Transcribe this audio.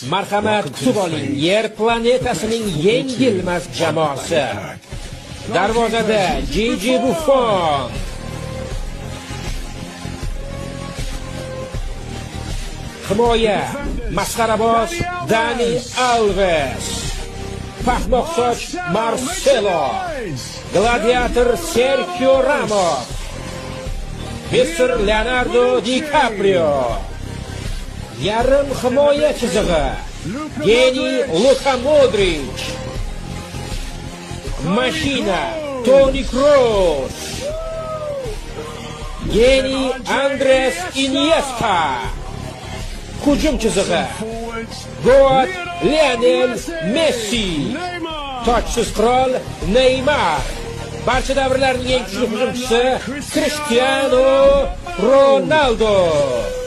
Marhamat, kutib oling Yer planetasining yengilmas jamoasi. Darvozada Gigi Buffon. Himoya masxaraboz Dani Alves. Paxmoqsoch Marcelo. Gladiator Sergio Ramos. Mr. Leonardo DiCaprio. Yarim himoya chizig'i Geniy Luka Modric. Mashina Toni Kroos. Geniy Andres Iniesta. Hujum chizig'i Goat Lionel Messi. Tojsiz qirol Neymar. Barcha davrlarning eng kuchli hujumchisi Cristiano Ronaldo.